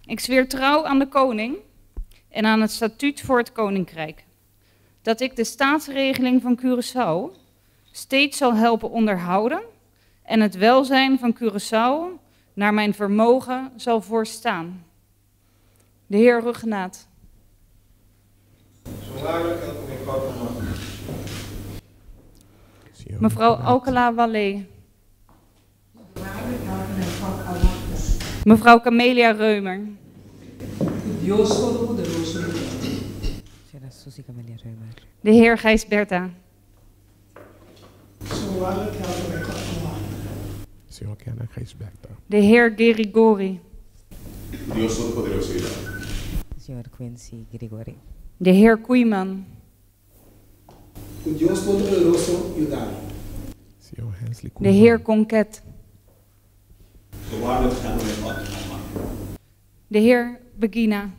Ik zweer trouw aan de koning en aan het statuut voor het koninkrijk. Dat ik de staatsregeling van Curaçao steeds zal helpen onderhouden en het welzijn van Curaçao naar mijn vermogen zal voorstaan. De heer Ruggenaat. Mevrouw Alcala Wallé. Mevrouw Camelia Reumer. Dios Todopoderoso Señora Susi Camelia Reumer. De heer Gijs Bertha. Señor Kenneth Gijsbertha. De heer Gerigori. Dios Todopoderoso yuda. Señor Quincy Grigori. De heer Koeiman. Ku Dios Todopoderoso yuda mi. Señor Hensley De heer Conquet. De heer Begina.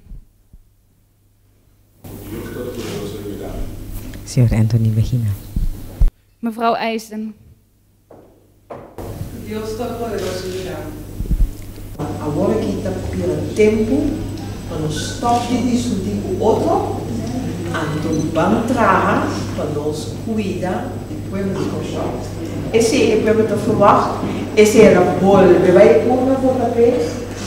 Dios Todopoderoso yuda mi. Señor Anthony Begina. Mevrouw IJsden. Dios Todopoderoso yuda mi. Awor aki ta bira tempu pa nos stòp di diskutí ku otro, anto ban traha pa nos kuida e pueblo di Kòrsou. Esei e pueblo ta ferwagt, esei el a bolbe bai e urna vota p'e,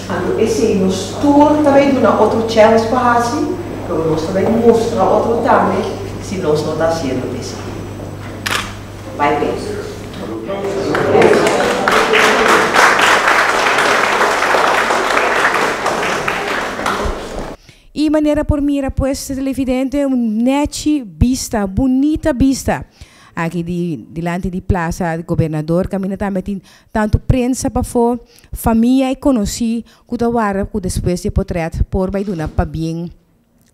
anto esei nos tur ta bai duna otro chèns pa hasi, pero nos ta bai mustra otro tambe si nos no ta hasiendo esei. Bai p'e. Y manera por mira pues televidente un nechi bista, bunita bista aki di dilanti di Plaza Gobernador caminda tambe tin tanto prensa pafo, famia y conoci cu ta warda cu despues di e potret por bay duna pabien.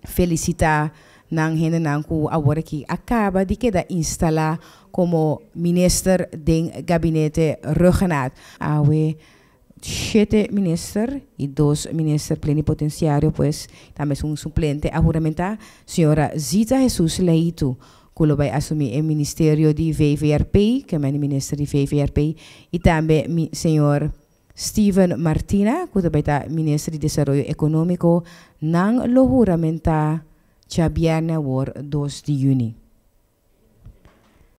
Felicita nan hendenan cu awor aki a caba di keda instala como minister den gabinete Rhuggenaath. Awe shete minister y dos minister plenipotenciario pues tambe es un suplente a huramenta, señora Zita Jesus Leito cu lo bay asumi e ministerio di VVRP, ke minister di VVRP, y tambe señor Steven Martina, ku ta bai ta Minister di Desaroyo Ekonómiko, nan lo huramentá djabièrnè awor dos di yüni.